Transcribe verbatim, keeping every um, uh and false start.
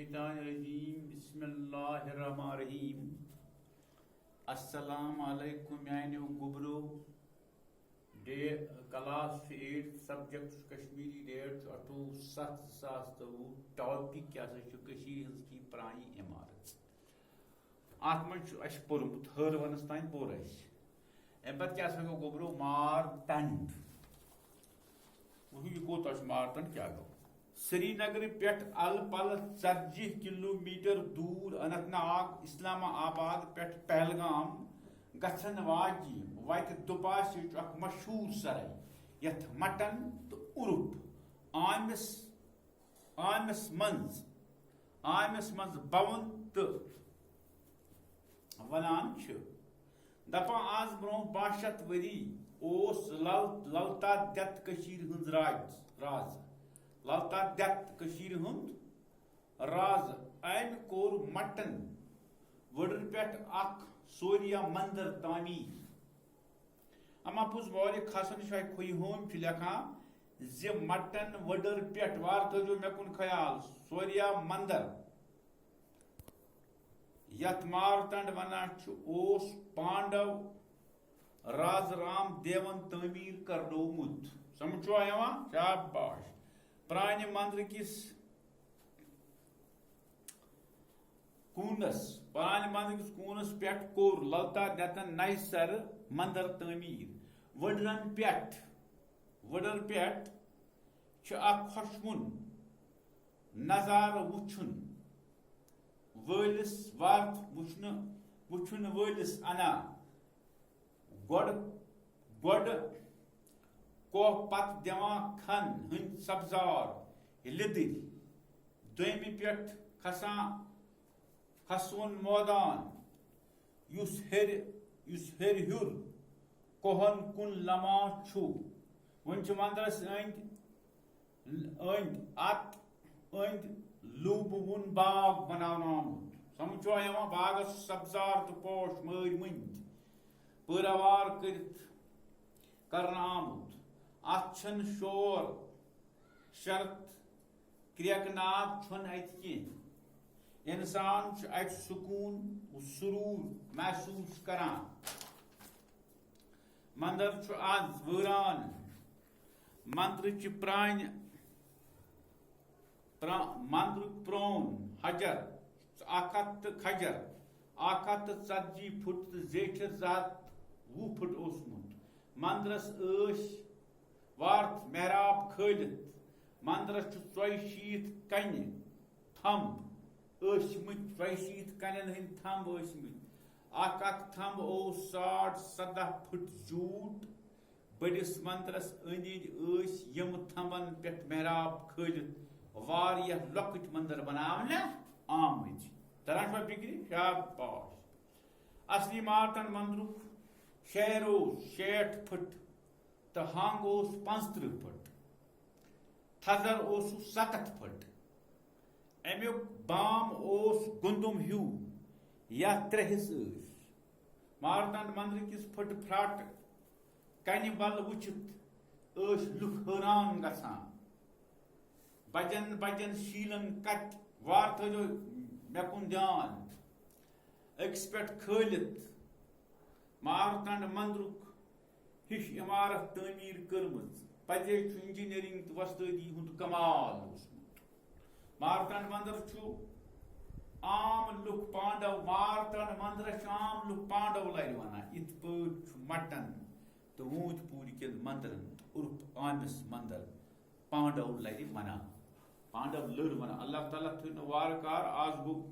الشیطان الرجیم، بسم اللہ الرحمن الرحیم۔ السلام علیکم میانیو گوبرو۔ ڈے، کلاس چھُ ایٹ، سبجیکٹ چھُ کشمیری، ڈیٹ چھُ اَٹھووُہ ستھ زٕ ساس تہٕ وُہ، ٹاپک کیٛاہ سا چھُ؟ کٔشیٖرِ ہٕنٛز کینٛہہ پرٛانہِ عمارت۔ اَتھ منٛز چھُ اَسہِ پوٚرمُت ہٲر وَنَس تام پوٚر اَسہِ۔ اَمہِ پَتہٕ کیٛاہ سا گوٚو گوٚبرو؟ مارتنڈ۔ وٕچھِو، یہِ کوٗتاہ چھُ مارتنڈ، کیٛاہ گوٚو؟ سرینگرٕ پٮ۪ٹھ اَلہٕ پَلہٕ ژتجی کلوٗ میٖٹر دوٗر اننت ناگ، اسلام آباد پٮ۪ٹھ پہلگام گژھن واجہِ وَتہِ دُپاسہِ چھُ اکھ مشہوٗر سرے، یَتھ مٹن تہٕ عرف آمِس، آمِس منٛز، آمِس منٛز بوُن تہٕ وَنان چھِ۔ دَپان، آز برٛونٛہہ باہ شیٚتھ ؤری اوس لل-، للتا دت کٔشیٖرِ ہٕنٛز راج-، راز۔ للتا دت کٔشیٖرِ ہُنٛد راز۔ أمۍ کوٚر مٹن وُڈٕرِ پٮ۪ٹھ اکھ سوریہ مندر تعمیٖر۔ اما پوٚز مولِک حسن شاہ کھویہِ ہوم چھُ لیکھان زِ مٹن وُڈٕرِ پٮ۪ٹھ، وارٕ تھٲوِزیو مےٚ کُن خیال، سوریہ مندر، یتھ مارتنڈ ونان چھُ، اوس پانڈو راز رام دیون تعمیٖر کرنومُت۔ سمجھ چھُوا یِوان؟ شاباش۔ پرانہِ مندرٕ کِس کوٗنس، پرانہِ مندرٕ کِس کوٗنس پٮ۪ٹھ کوٚر للتا دتن نَیہِ سرٕ مندر تعمیٖر۔ وُڈٕرن پٮ۪ٹھ، وُڈٕرِ پٮ۪ٹھ چھُ اکھ خۄشوُن نظارٕ وٕچھُن وٲلِس، وارٕ وٕچھنہٕ، وٕچھُن وٲلِس اَنان۔ گۄڈٕ، گۄڈٕ کوہ پتہٕ دِوان کھن ہٕنٛدۍ سبزار، لیٚدٕرۍ۔ دوٚیمہِ پٮ۪ٹھ کھسان، کھسوُن مٲدان، یُس ہیٚرِ، یُس ہیٚرِ ہیوٚر کوہن کُن لمان چھُ۔ وۄنۍ چھِ مندرس أنٛدۍ أنٛدۍ، اتھ أنٛدۍ لوٗبہٕ وُن باغ بناونہٕ آمُت۔ سمجھ چھُوا یِوان؟ باغس چھِ سبزار تہٕ پوش مٲرۍ مٕتۍ، پٲداوار کٔرِتھ کرنہٕ آمُت۔ اتھ چھِنہٕ شور، شرط، کرٛیکہٕ ناد چھُنہٕ اتہِ کینٛہہ۔ انسان چھُ اتہِ سکوٗن و سرور محسوٗس کران۔ مندر چھُ از وٲران۔ مندرٕچہِ پرٛانہِ، پرٛا-، مندرُک پرٛون حجر اکھ ہتھ تہٕ کھجر اکھ ہتھ تہٕ ژتجی فُٹ تہٕ زیٖٹھِس زٕ ہتھ وُہ فُٹ اوسمُت۔ مندرس ٲسۍ وارتھ محراب کھٲلِتھ۔ مندرس چھُ ژۄیہِ شیٖتھ کنہِ تھمب ٲسۍ مٕتۍ، ژۄیہِ شیٖتھ کنٮ۪ن ہٕنٛدۍ تھمب ٲسۍ مٕتۍ۔ اکھ اکھ تھمب اوس ساڑ سداہ فُٹ زیوٗٹھ۔ بٔڑِس مندرس أنٛدۍ أنٛدۍ ٲسۍ یِم تھمبن پٮ۪ٹھ محراب کھٲلِتھ واریاہ لۄکٕٹۍ مندر بناونہٕ آمٕتۍ۔ تران چھا فکرِ؟ شاباش۔ اصلی مارتنڈ مندرُک شہر اوس شیٹھ فُٹ تہٕ ہنٛگ اوس پانٛژترٕہ فُٹ۔ تھزر اوسُس ستتھ فُٹ۔ امیُک بام اوس گُندُم ہیوٗ، یتھ ترٛےٚ حصہٕ ٲسۍ۔ مارتنڈ مندرٕ کِس پھٕٹ پھراٹ کنہِ بل وٕچھِتھ ٲسۍ لُکھ حٲران گژھان۔ بجن بجن شیٖلن کتہِ، وارٕ تھٲوزیو مےٚ کُن دیان۔ أکِس پٮ۪ٹھ کھٲلِتھ مارتنڈ مندرُک ہِش عمارت تعمیٖر کٔرمٕژ۔ پزے چھُ انجینئرنگ تہٕ وۄستٲدی ہُنٛد کمال اوسمُت۔ مارتنڈ مندر چھُ عام لُکھ پانڈو، مارتنڈ مندرس چھِ عام لُکھ پانڈو لرِ ونان۔ یِتھ پٲٹھۍ چھُ مٹن تہٕ ووٗنٛتۍ پوٗرِ کٮ۪ن مندرن عرف آمِس مندر پانڈو لرِ ونان۔ پانڈو لٔر ونان۔ اللہ تعالیٰ تھٲوِن وارٕ کار، آز گوٚو